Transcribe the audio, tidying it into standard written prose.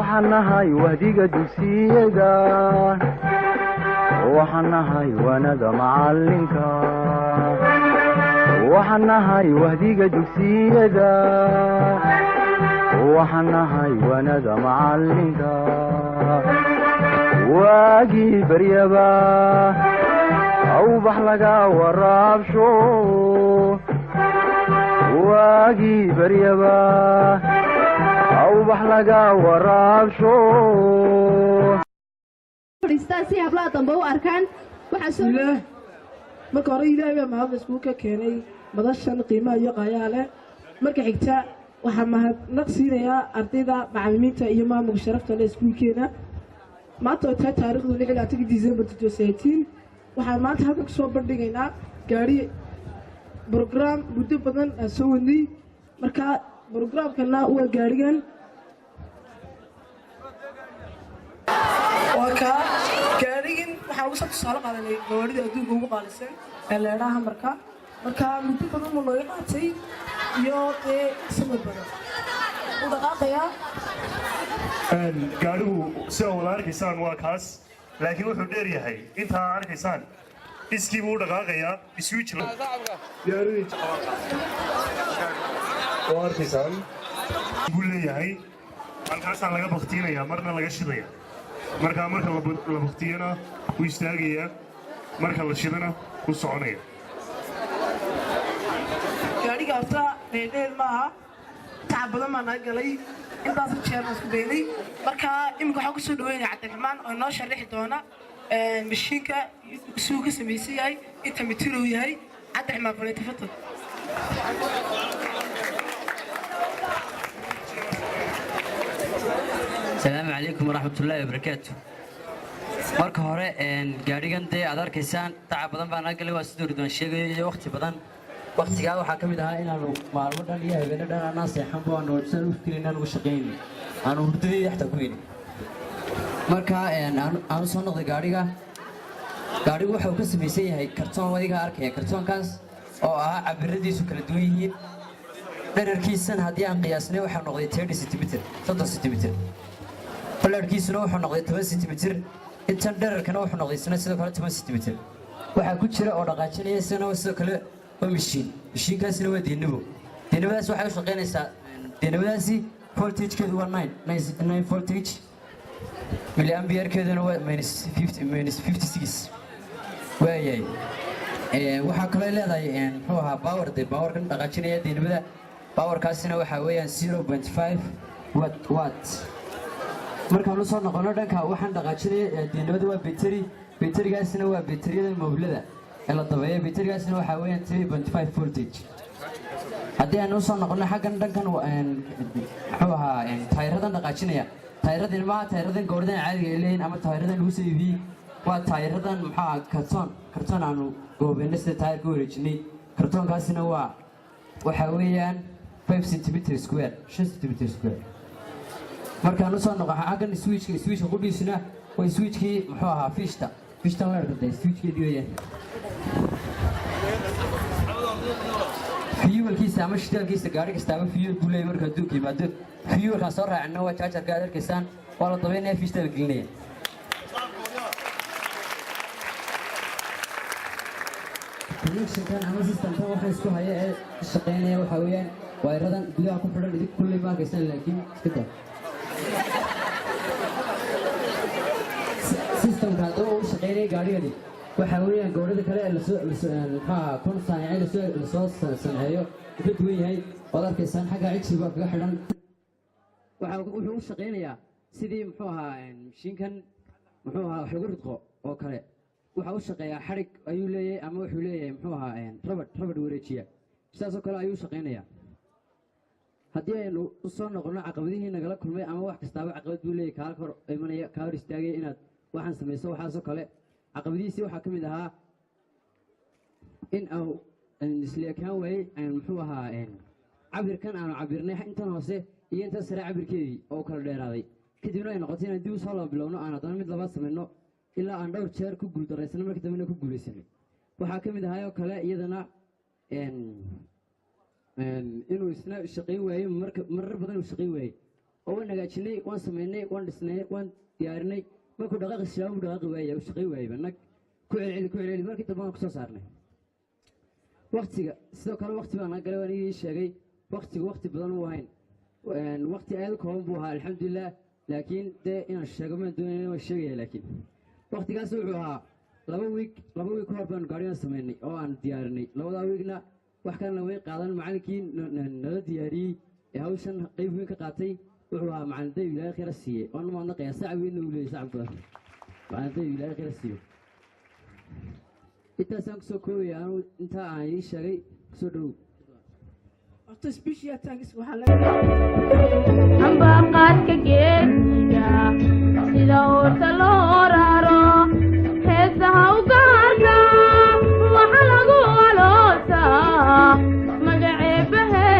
Waxaan nahay wahdiga dugsiyada, waxaan nahay waanada macalinka, waxaan nahay wahdiga dugsiyada, waxaan nahay waanada macalinka. Waagii baryaba awbax laga waraabsho, waagii baryaba awbax laga waraabsho. Fadhiistaan si hablaha dambe u arkaan. Waxaa soo Ilaah, marka hore Ilaahay baa mahad iskugu ka keenay madashan qiimaha iyo qaayaha leh. Marka xigta, waxaa mahadnaq siinayaa ardayda, macallimiinta iyo maamulka sharafta leh iskuulkeena. Maanta oo tahay taariikhdu 26-kii December 2017, waxaan maanta halkan kusoo bandhigaynaa gaari program muddo badan aan soo wadnay. Marka programkana waa gaarigan, waa kaa gaarigan. Waxaan uga soo tusaale qaadanay gawaarida adduunka ugu qaalisan ee leedhaha. Marka muddo badan buu nooga qaatay iyo dee samad badan u dhaqaaqayaa. Gaadhigu sida wada arkaysaan waa kaas, laakiin wuxuu dheer yahay intaa arkaysaan iskii buu u dhaqaaqayaa. Switch oo arkaysaan buu leeyahay, halkaasaa laga baktiinaya, marna laga shidaya. Markaa marka la baktiyana wuu istaagayaa, marka la shidana wuu soconaya. Gaadhiga horta dheerdheer maaha, tacab badan baa naga galay, intaas jeer baan isku daynay. Marka iminka waxaan kusoo dhaweynaya Cabdiraxmaan oo inoo sharaxi doona mashiinka siduu ka samaysan yahay, inta mitir uu yahay. Cabdiraxmaan, falyatafaddal. Asalaamu calaykum waraxmatullaahi wabarakaatu. Marka hore, gaadhigan dee aad arkaysaan tacab badan baa naga galay, waa siduu Ridwaan sheegayo, iyo wakhti badan. Wakhtigaa waxaa ka mid ahaa inaanu maalmo dhan iyo habeeno dhan aanaan seexanbo, aanu sidaan u fikirin aan ugu shaqaynay, aanu hurdadayda xataa ku weynin. Marka aanu soo noqday gaadhiga. Gaadhigu waxa uu ka samaysan yahay kartoon, wadigaa arkaya, kartoonkaas oo ahaa cabiradiisu kala duwan yihiin. Dherarkiisan haddii aan qiyaasnay, waxaa noqday 30 centimeter, 30 centimeter. Ballaarhkiisuna wuxuu noqday 10 centimeter. Intan dherarkana wuxuu noqday isna sidoo kale 10 centimeter. Waxaa ku jira oo dhaqaajinaya isagana sidoo kale waa mishiin. Mishiinkaasina waa dynamo. Dynamadaas waxay u shaqaynaysaa, dynamadaasi voltagekeedu waa 9 voltage, milliamperekeeduna waa minus 50, -56. Waayahay, waxaa kaloo leedahay, muxuu ahaa, power de powerkan dhaqaajinaya dynamada. Powerkaasina waxaa weeyaan 0.5 watt. Markaan usoo noqono dhanka waxaan dhaqaajinaya dynamada, waa battery. Batterigaasina waa batteriyada moobilada ee la dabeeyo. Batterigaasina waxaa weeyaan 3.5 voltage. Haddii aan usoo noqono xaggan dhankan, muxuu ahaa, taayiradan dhaqaajinaya, taayiradan maaha taayiradan gowradan caadiga ay leeyihin ama taayiradan lagu soo iibiyey. Waa taayiradan, muxuu ahaa, kartoon aanu goobeynay sida taayirka u wareejinay. Kartoonkaasina waa waxaa weeyaan 5 centimeter square, 5 centimeter square. Markaan usoo noqo xaggan switchka, switchka qudhiisuna waa switchkii, muxuu ahaa, fishta, fishtan leerka dee switchkeedii weeyaan. Fuelkiisa ama shidaalkiisa, gaari kastaaba fuel buu leeyahay marka adduunka yimaado. Fuelkaan soo raacino waa chargerka aad arkaysaan, waa la dabaynaya, fishta la gelinaya. Connectionkan ama systemkan waxa isku haya ee shaqaynaya waxaa weeyaan wayradan gudaha ku xidhan. Idinku kulley ma arkaysaan, laakiin iska daa. Systemka haddaba uu shaqaynaya gaadhigani waxaa weeyaan gawdhada kale ee lasoo muxuu kun saanice lasoo sanceeyo uu ka duwan yahay. Waad arkaysaan, xagga cijri baa kaga xidhan. Waxa wuxuu u shaqaynayaa sidii, muxuu ahaa, mashiinkan, muxuu ahaa, wax lagu ridqo oo kale. Waxa u shaqeeyaa xadhig ayuu leeyahay, ama wuxuu leeyahay, muxuu ahaa, rabadh wareejiya, sidaasoo kale ayuu u shaqaynayaa. Haddii aynu u soo noqonno caqabadihii nagala kulmay, ama wax kastaaba caqabad buu leeyahay kaa hor imanaya, kaa hor istaagaya inaad waxaan samayso, waxaasoo kale. Caqabadihiisii waxaa ka mid ahaa in au isla ekaan waayey, muxuu ahaa, cabirkan aanu cabirnay intan hoose iyo intan sare cabirkeedii oo kala dheeraaday. Kadibna ay noqotay inaan dib usoo laba bilowno, aan haddana mid labaad samayno, ilaa aan dhowr jeer ku guuldarraysano, markii dambena ku guulaysanay. Waxaa ka mid ahaa oo kale iyadana inuu isna shaqayn waayey, marka marar badan uu shaqayn waayey. Oo waan hagaajinay, waan samaynay, waan dhisnay, waan diyaarinay. Markuu dhaqaaqi siyaabo buu dhaqaaqi waayay, uu shaqay waayayba. Nag ku celceli, ku celceli, markii dambe waan kusoo saarnay. Waktiga sidoo kale wakti baa naga galay, waan idii sheegay. Waktigu wakti badan uu ahayn, wakti aad u kooban buu ahaa, alxamdulilah. Laakiin dee inaan sheego maan doonayna, waan sheegaya. Laakiin waktigaas wuxuu ahaa 2 wiig. 2 wiig ka hor baanu gaarigan samaynay oo aan diyaarinay. Labadaa wiigna wax kalena way qaadan. Macalinkii nala diyaariyey ee hawshan qayb weyn ka qaatay wuxuu ahaa macalin Dayib, Ilaahay khayra siiyey. Waan u mahadnaqayaa, sac weynna uu leeyay, sac badan. Macalin Dayib, Ilaahay khayra siiyo. Intaasaan kusoo koobaya anu intaa aan ii sheegay. Kusoo dhowow. Horta special thanks waxaa laga Ambaqaadka geediga sida oorta loo